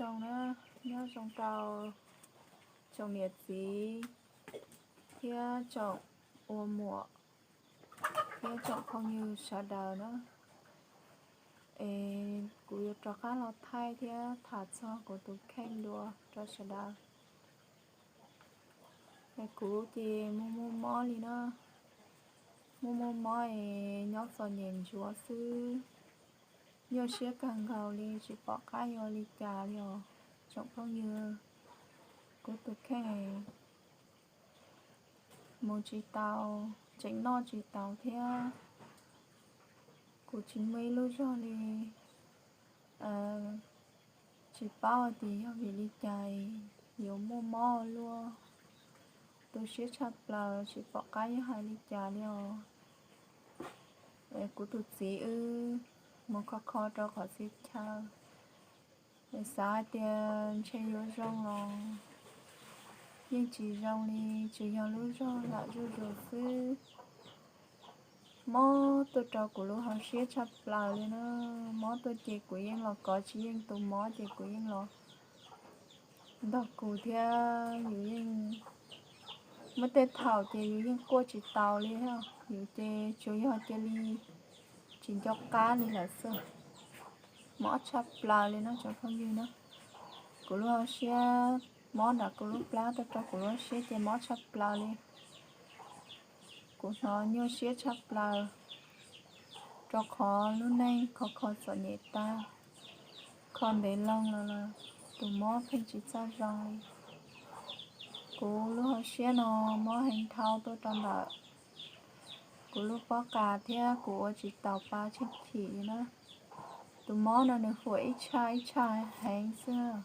Zoo na, nyob zoo rau tsoom niam txiv thiab tsoom ua muam thiab tsoom phooj ywg sawv daws na. Es kuv yuav rov qab los thaij thiab tham txog kuv tus kheej dua rau sawv daws. Es kuv ces muaj muaj mob li na, muaj muaj mob es nyob txom nyem ntsuav xwb. Nyuaj siab kawg nkaus li, tsis pom qab yuav li cas li os tsoom phooj ywg. Kuv tus kheej mus tsis tau, tseem noj tsis tau thiab. Kuv tsis muaj ib lub zog li, tsis paub tias yog vim li cas yuav muaj mob ua luaj, tu siab tshaj plaws tsis pom qab yuav hais li cas li os. Kuv tus txiv wb mus kho kho rau qhov txhia chaw, xav hais tias ntshe yuav zoo los yeej tsis zoo li, tsuas yog lub zog lam zuj zus xwb. Mob tuaj rau kuv lub hauv siab tshaj plaws li na. Mob tuaj ces kuv yeej los kov tsis yeej, tus mob ces kuv yeej los ntog kuv thiab. Yus yeej muaj tej thaum ces yus yeej quaj tsis taus li, yus ces tsuas yog cia li tsis nco qab li lawm xwb. Mob tshaj plaws li no tsoom phooj ywg na. Kuv lub hauv siab, mob nram kuv lub plab tuaj rau kuv lub hauv siab ces mob tshaj plaws li. Kuv hnov nyuaj siab tshaj plaws rau qhov lub neej kho kho txom nyem tag, kho ntev loo los tus mob pheej tsis txawj zoo li. Kuv lub hauv siab no mob heev dhau tuaj rau ntawm kuv lub pob qa thiab kuv ua tsis taus pa tsheej chim li na. Tus mob no nws huam ib tshaj ib tshaj heev xwb.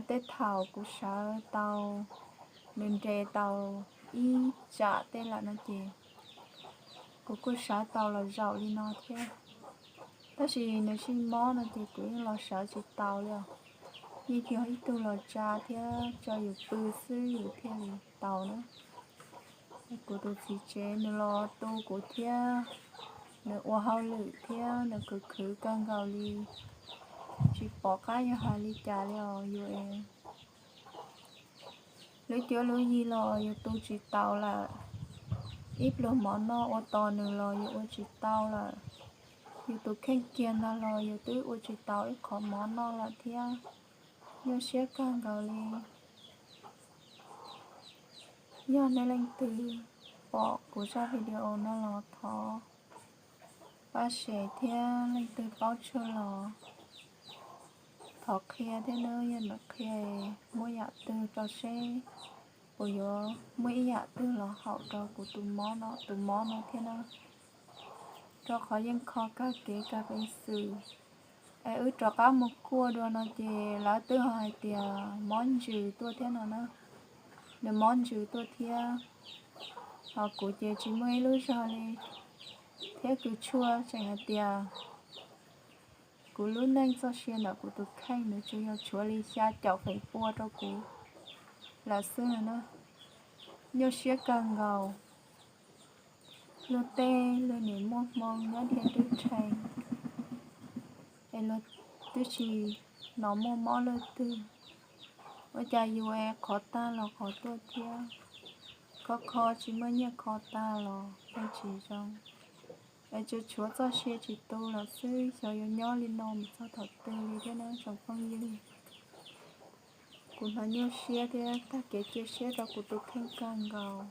Tej thaum kuv sawv tau, nws nres tau ib tsam tej lawm no ces kuv kuj sawv tau los zaum li no thiab. Tab sis nws sib mob no ces kuv yeej los sawv tsis taus li os. Yeej yog ib tug los tsa thiab tso yus pw xwb yus thiaj li tau na. Kuv tus txiv tsev nws los tu kuv thiab, nws ua hauj lwm thiab nws khwv khwv kawg nkaus li, tsis pom qab yuav hais li cas li os yus. Lub cuab lub yig los yus tu tsis taus lawm, ib pluag mov noj ua tos nws los yus ua tsis tau lawm, yus tus kheej kiag ntag los yus twb ua tsis tau ib qho mov noj lawm thiab. Nyuaj siab kawg nkaus li. Yog nej leej twg pom kuv zaj video no los thov pab share thiab, leej twg paub tshuaj los thov qhia thiab nawb. Yog lawv qhia muaj yam twg rau seb puas yuav muaj ib yam twg los haum rau kuv tus mob no, tus mob no thiab na. Rau qhov yeej kho kawg kev kawg peev xwm, es wb rov qab mus kuaj dua no ces lawv twb ho hais tias mob ntsws tuaj thiab no na. Nws mob ntsws tuaj thiab, ho kuv ces tsis muaj ib lub zog li, thiab kws tshuaj tseem hais tias kuv lub neej txoj sia ntawm kuv tus kheej nws tsuas yog tshuav li xya caum feem pua rau kuv lawm xwb na. Nyuaj siab kawg nkaus. Luag tej luag nim muaj hmoo nyob dhia nruab rhe, es luag twb tsis hnov muaj mob leej twg. Ua cas yus es qhov tag los qhov tuaj thiab, kho kho tsis muaj nyiaj kho tag los yeej tsis zoo, es tsuas tshuav txoj sia tsis tu los xwb. Xyov yuav nyob li no mus txog thaum twg li thiab na tsoom phooj ywg. Kuv hnov nyuaj siab thiab tag kev cia siab rau kuv tus kheej kawg nkaus,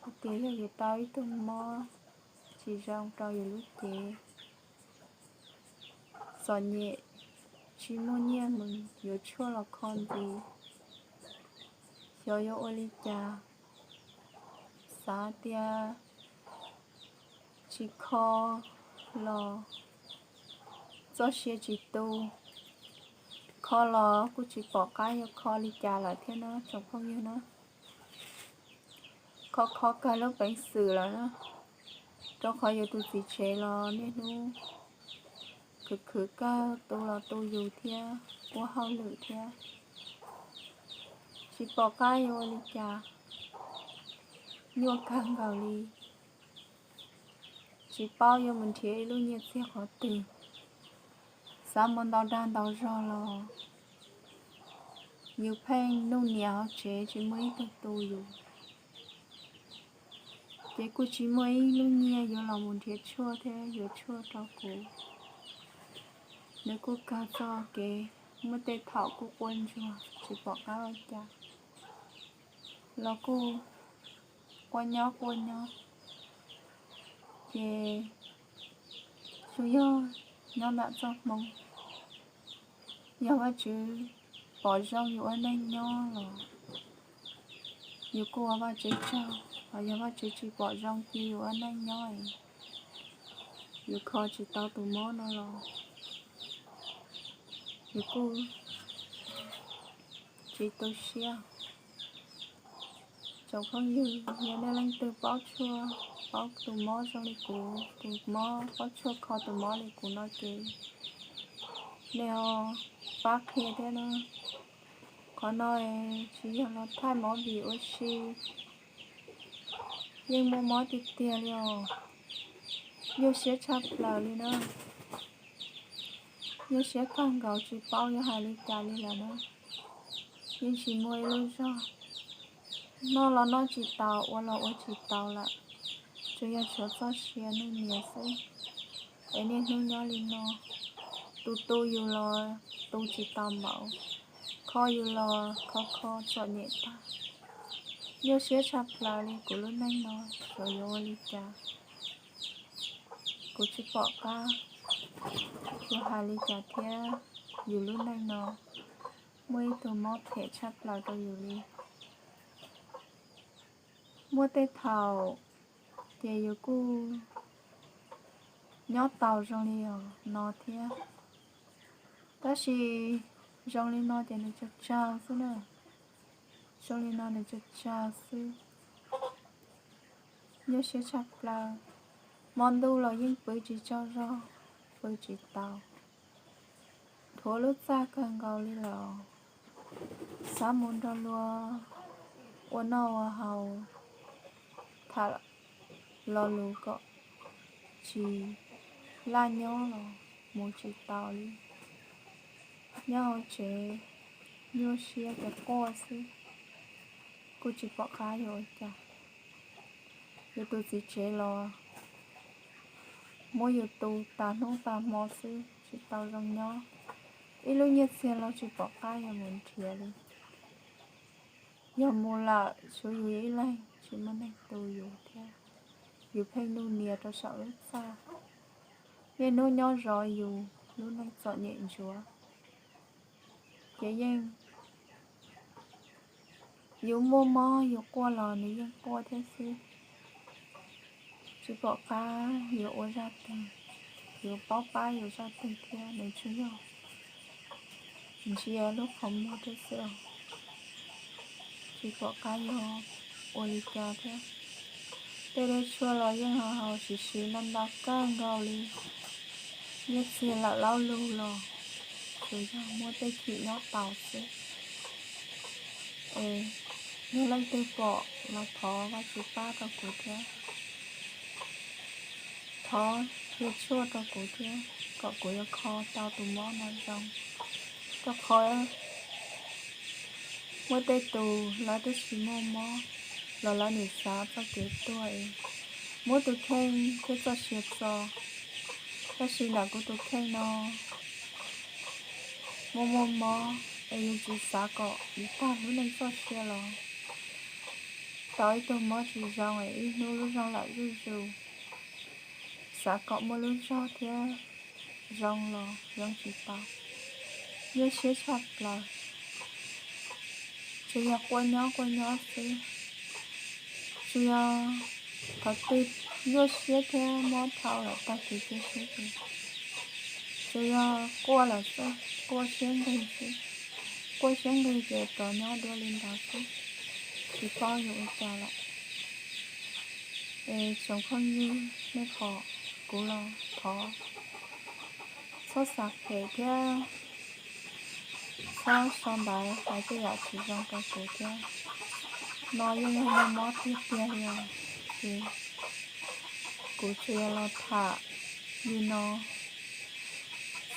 hais tias yog yus tau ib tug mob tsis zoo rau yus lub cev, txom nyem, tsis muaj nyiaj mus yuav tshuaj los kho ntxiv, xyov yuav ua li cas. Xav tias tsis kho los txoj sia tsis tu, kho los kuj tsis pom qab yuav kho li cas lawm thiab na tsoom phooj ywg na. Kho kho kawg lub peev xwm lawm na, rau qhov yus tus txiv tsev los niaj hnub khwv khwv kawg, tu los tu yus thiab ua hauj lwm thiab, tsis pom qab yuav ua li cas. Nyuaj kawg nkaus li, tsis paub yuav mus nrhiav ib lub nyiaj txiag qhov twg. Xav mus ntau dag ntau zog los yus pheej nuj niam hauv tsev tsis muaj ib tug tu yus, ces kuj tsis muaj ib lub nyiaj yuav los mus nrhiav tshuaj thiab yuav tshuaj rau kuv. Nws kuj kawg txog kev, muaj tej thaum kuj quaj ntsuag tsis pom qab ua cas, los kuj quaj nyob quaj nyob, ces tsuas yog nyob ntawm txoj hmoo, yog Vajtswv pom zoo yus ua neej nyob los yus kuj ua Vajtswv tsaug, ho yog Vajtswv tsis pom zoo cia yus ua neej nyob es yus kho tsis tau tus mob no los yus kuj tsis tu siab. Tsoom phooj ywg, yog nej leej twg paub tshuaj, paub tus mob zoo li kuv, tus mob paub tshuaj kho tus mob li kuv no ces nej ho pab qhia thiab na. Qhov no tsis yog los thaij movie ua si, yeej muaj mob tiag tiag li os. Nyuaj siab tshaj plaws li na. Nyuaj siab kawg nkaus tsis paub yuav hais li cas li lawm na. Yeej tsis muaj ib lub zog, noj los noj tsis taus, ua los ua tsis taus lawm, tsuas yog tshuav txoj sia nuj nias xwb. Es niaj hnub nyob li no, tus tu yus los tu tsis tau npaum, kho yus los kho kho txom nyem tag. Nyuaj siab tshaj plaws li kuv lub neej no, xyov yuav ua li cas. Kuv tsis pom qab yuav hais li cas thiab, yus lub neej no muaj ib tug mob phem tshaj plaws rau yus li. Muaj tej thaum ces yus kuj nyob tau zoo li no thiab, tab sis zoo li no ces nws tsawg tsawg xwb na. Zoo li no nws tsawg tsawg xwb. Nyuaj siab tshaj plaws, hmo ntuj los yeej pw tsis tsaug zog, pw tsis tau, dhuav lub txaj kawg nkaus li lawm. Xav mus nrog luag ua noj ua haus, tham lo lus kom tsis laj nyob los mus tsis tau li. Nyob hauv tsev nyuaj siab ces quaj xwb, kuj tsis pom qab yuav ua cas. Yus tus txiv tsev los muab yus tu tas hnub tas hmo xwb, tsis tau zoo nyob. Ib lub nyiaj txiag los tsis pom qab yuav mus nrhiav li. Yog mus lawm tshuav yus ib leeg, tsis muaj neeg tu yus thiab. Yus pheej nuj nias rau saum lub txaj, niaj hnub nyob zov yus lub neej txom nyem ntsuav. Ces yeej, yus muaj mob yus quaj los nws yeej quaj thiab xwb. Tsis pom qab yuav ua zaj twg, yuav paub pab yus zaj twg thiab, nws tsuas yog ntsia lub qhov muag thiab xwb os. Tsis pom qab yuav ua li cas thiab. Tej dej tshuaj los yeej ho haus siv siv ntau ntau kawg nkaus li. Nyiaj txiag lawm laub lug los tsuas yog muaj tej chim nyob tau xwb. Es yog leej twg pom los thov Vajtswv pab rau kuv thiab, thov qhia tshuaj rau kuv thiab, kom kuv yuav kho tau tus mob no zoo. Rau qhov muaj tej tus lawv twb tsis muaj mob los lawv nim xav txoj kev tuag es muab tus kheej thiab txoj sia txo. Tab sis ntawm kuv tus kheej no muaj muaj mob es yus tsis xav kom yus tag lub neej txoj sia los tau ib tug mob tsis zoo es ib hnub lub zoo lawm zuj zus. Xav kom muaj lub zog thiab zoo los zoo tsis tau, nyuaj siab tshaj plaws. Tsuas yog quaj nyob quaj nyob xwb. Tsuas yog thaum twg nyuaj siab thiab mob dhau lawm tag kev cia siab ces tsuas yog quaj lawm xwb, quaj siab nqig xwb. Quaj siab nqig ces rov nyob dua li ntawd xwb, tsis paub yuav ua cas lawm. Es tsoom phooj ywg nej pom kuv los thov txhob xav phem thiab txhob sau ntawv hais tej yam tsis zoo rau kuv thiab. No yeej yog muaj mob tiag tiag li os, ces kuv tsuas yog los tham li no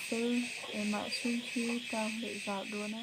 xwb es mam sib ntsib rau lwm zaus dua na.